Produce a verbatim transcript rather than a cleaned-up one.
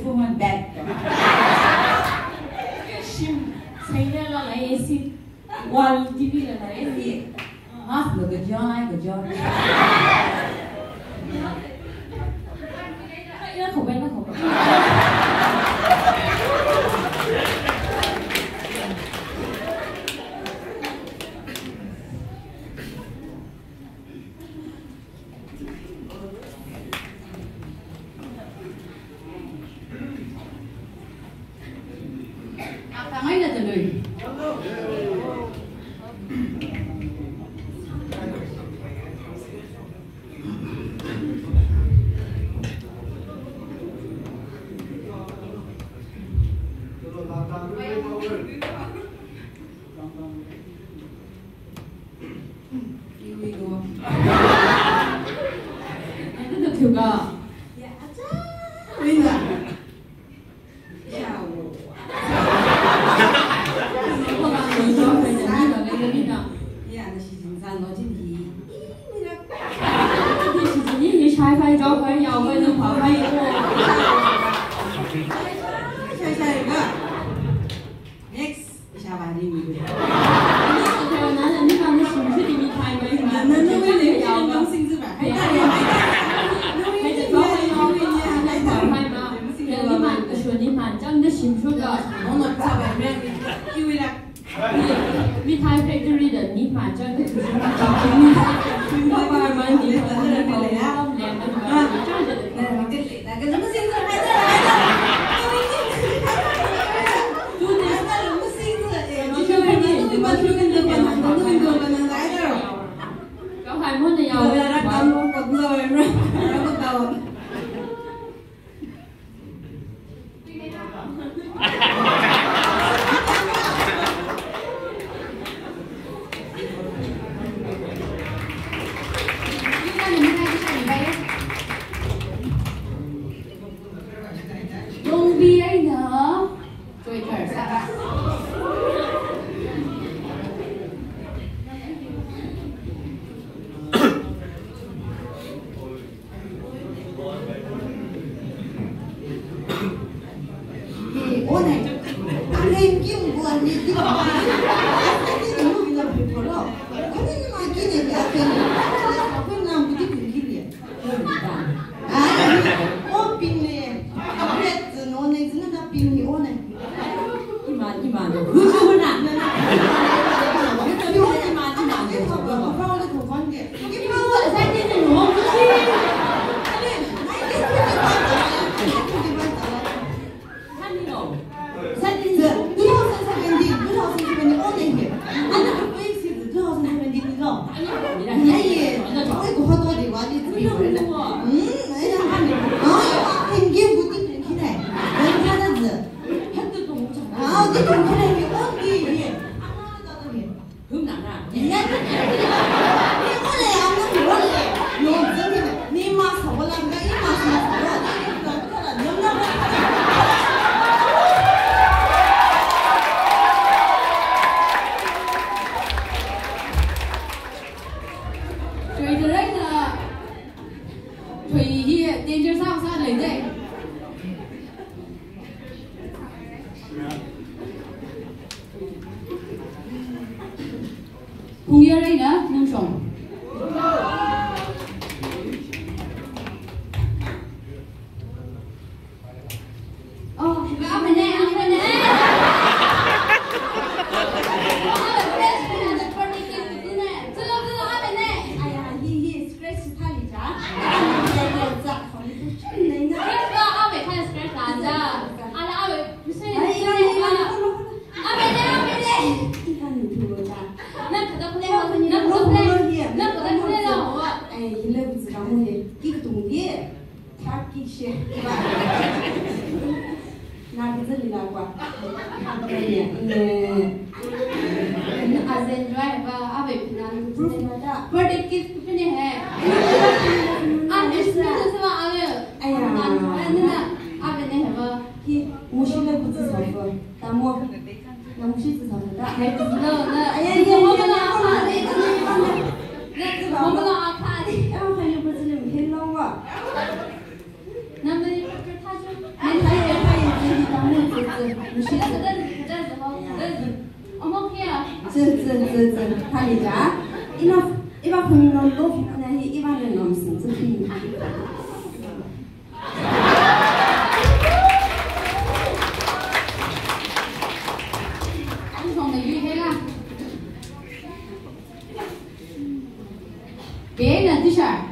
Woman bad. Shim, saina la la A C. Wall T V la la A C. Mas la kajon, ai kajon. Ina khobai, ina khobai. Here we go. Anda thiuka. Ya, acha. Wina. Ya. Ya, na shijin san lo jin hi. Shijin hi shai fai jo fai yao fai na pa fai ko. Shai, shai, shai ga. Next. Isha bari mi. Ni sa kyo na na ni ma na shim shu di mi thai mai ma. Na na na na na na sing zi ba. Hai ta ya, hai ta. Hai ta, hai ta, hai ta. Ni ma, ni ma, chang da shim shu ga. Mo na ta ba mi. Iwi la. Mi thai factory da ni ma chang da shim shu ga. Ba ba ma ni. Longbi eina Twitter sāra. Ai, o ping le. Red zi no ne zi na ping ni o ne. Iman, iman. Hu hu na. Iman, iman. Iman, iman. Two thousand seventeen, two thousand seventeen, o ne he. Ana ko fix two thousand seventeen ni lo. Ai, ai, ko ho to di wa ni. Hmm, ai, ai, ai, thank you, good evening, ki ne. Wen ka na zi. Ah, di tong ki ne, o di he. Ana na ta he. Hum na na. Ni ma sa wala nga i ma sa sa. Tui tui na. Tui hi danger sa sa lei dei. Phungya Reina, Nungshong. Oh, abane, abane. Oh, the best friend and the party came to dinner. Chalo, chalo, abane. Aya, he, he is scratch thali ja. Scratch ba, abe kha scratch la ja. Ala abe. Birthday gift pine hai. Aya. Abane hai ba. Hi, mushi le butsu sa. Tamo. Nang shi tsu sa da. Hai tsu lo na. Aya, aya, aya, aya, aya, aya. Na tsu ba. Mama na apa di? Aya, hai ni ba tsu ni hello wa. Na me ni pa ta ju. Ai, ai, Zin, zin, zin, zin. Thāli ja. Ina, iva khun nom lo, na hi iva na nom sing, zin. Bena tisha.